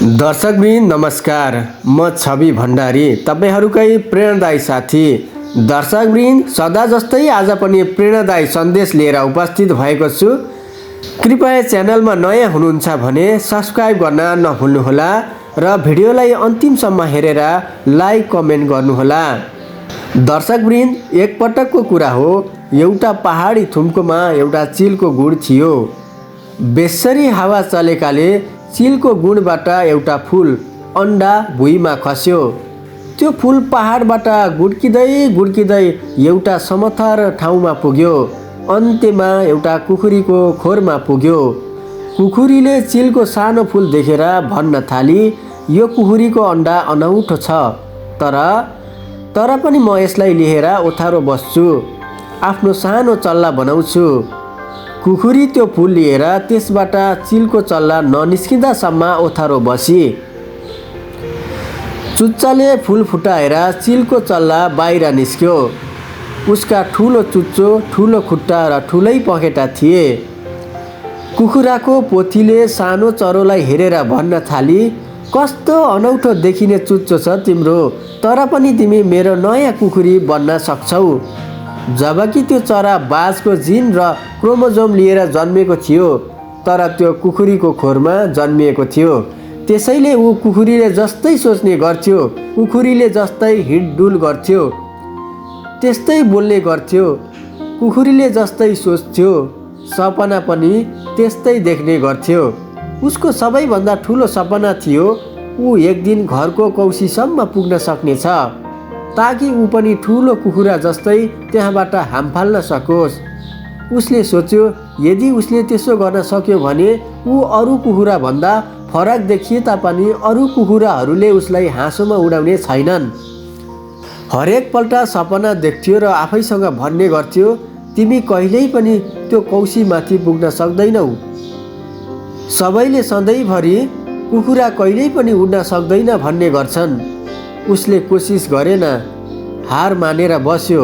दर्शकवृन्द नमस्कार, म छवि भण्डारी तपाईहरुकै प्रेरणादायी साथी। दर्शकवृन्द सदा जस्तै आज पनि प्रेरणादायी सन्देश लिएर उपस्थित भएको छु। कृपया च्यानलमा नयाँ हुनुहुन्छ भने सब्स्क्राइब गर्न नभुल्नुहोला र भिडियोलाई अन्तिमसम्म हेरेर लाइक कमेन्ट गर्नुहोला। दर्शकवृन्द एक पटकको कुरा हो, एउटा पहाडी थुम्कोमा एउटा चिलको गुड थियो। बेसरी हावा चलेकाले चिलको गुणबाट एउटा फूल अन्डा भुइँमा खस्यो। त्यो फूल पहाडबाट गुड्किँदै एउटा समथर ठाउँमा पुग्यो। अन्त्यमा एउटा कुखुरीको खोरमा पुग्यो। कुखुरीले चिलको सानो फूल देखेर भन्न थाली, यो कुखुरीको अन्डा अनौठो छ, तर पनि म यसलाई लिएर ओथारो बस्छु, आफ्नो सानो चल्ला बनाउँछु। कुखुरी त्यो फूल लिएर त्यसबाट चिलको चल्ला ननिस्किँदासम्म ओथारो बसी। चुच्चाले फूल फुटाएर चिलको चल्ला बाहिर निस्क्यो। उसका ठुलो चुच्चो, ठुलो खुट्टा र ठुलै पखेटा थिए। कुखुराको पोथीले सानो चरोलाई हेरेर भन्न थाली, कस्तो अनौठो देखिने चुच्चो छ तिम्रो, तर पनि तिमी मेरो नयाँ कुखुरी बन्न सक्छौ। जबकि त्यो चरा बाजको जिन र क्रोमोजोम लिएर जन्मेको थियो, तर त्यो कुखुरीको खोरमा जन्मिएको थियो। त्यसैले ऊ कुखुरीले जस्तै सोच्ने गर्थ्यो, कुखुरीले जस्तै हिँडडुल गर्थ्यो, त्यस्तै बोल्ने गर्थ्यो, कुखुरीले जस्तै सोच्थ्यो, सपना पनि त्यस्तै देख्ने गर्थ्यो। उसको सबैभन्दा ठुलो सपना थियो ऊ एक दिन घरको कौसीसम्म पुग्न सक्नेछ, ताकि ऊ पनि ठुलो कुखुरा जस्तै त्यहाँबाट हाम फाल्न सकोस्। उसले सोच्यो, यदि उसले त्यसो गर्न सक्यो भने ऊ अरू कुखुरा भन्दा फरक देखिए तापनि अरू कुखुराहरूले उसलाई हाँसोमा उडाउने छैनन्। हरेक पल्ट सपना देख्थ्यो र आफैसँग भन्ने गर्थ्यो, तिमी कहिल्यै पनि त्यो कौसीमाथि पुग्न सक्दैनौ। सबैले सधैँभरि कुखुरा कहिल्यै पनि उड्न सक्दैन भन्ने गर्छन्। उसले कोसिस गरेन, हार मानेर बस्यो।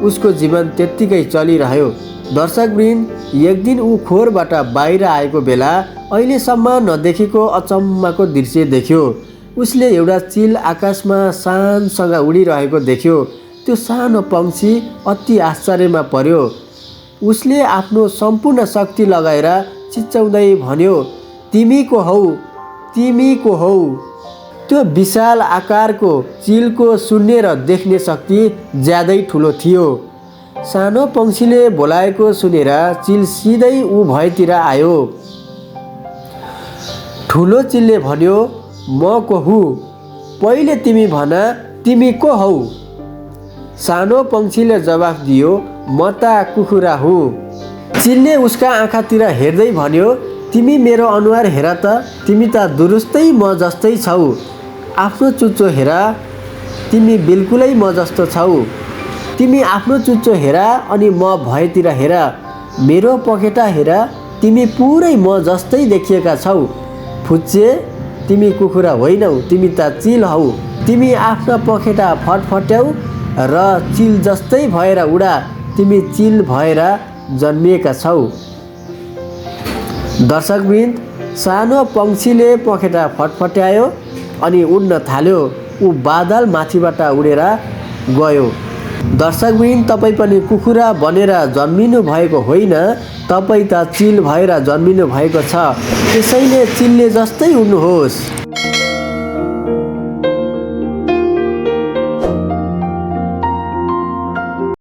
उसको जीवन त्यत्तिकै चलिरह्यो। दर्शकवृन्द, एक दिन ऊ खोरबाट बाहिर आएको बेला अहिलेसम्म नदेखेको अचम्मको दृश्य देख्यो। उसले एउटा चिल आकाशमा शानसँग उडिरहेको देख्यो। त्यो सानो पंक्षी अति आश्चर्यमा पर्यो। उसले आफ्नो सम्पूर्ण शक्ति लगाएर चिच्याउँदै भन्यो, तिमी को हौ? त्यो विशाल आकारको चिलको सुन्ने र देख्ने शक्ति ज्यादै ठुलो थियो। सानो पंक्षीले बोलाएको सुनेर चिल सिधै ऊ भएतिर आयो। ठुलो चिलले भन्यो, म को हुँ? पहिले तिमी भन, तिमी को हौ? सानो पंक्षीले जवाफ दियो, म त कुखुरा हुँ। चिलले उसका आँखातिर हेर्दै भन्यो, तिमी मेरो अनुहार हेर त, तिमी त दुरुस्तै म जस्तै छौ। आफ्नो चुच्चो हेर, तिमी बिल्कुलै म जस्तो छौ। तिमी आफ्नो चुच्चो हेर अनि म भएतिर हेर। मेरो पखेटा हेर, तिमी पुरै म जस्तै देखिएका छौ। फुच्चे, तिमी कुखुरा होइनौ, तिमी त चिल हौ। तिमी आफ्ना पखेटा फटफट्याउ र चिल जस्तै भएर उडा, तिमी चिल भएर जन्मिएका छौ। दर्शकवृन्द, सानो पंक्षीले पखेटा फटफट्यायो अनि उड्न थाल्यो। ऊ बादल माथिबाट उडेर गयो। दर्शकवृन्द, तपाईँ पनि कुखुरा बनेर जन्मिनु भएको होइन, तपाईँ त चिल भएर जन्मिनु भएको छ। त्यसैले चिलले जस्तै उड्नुहोस्।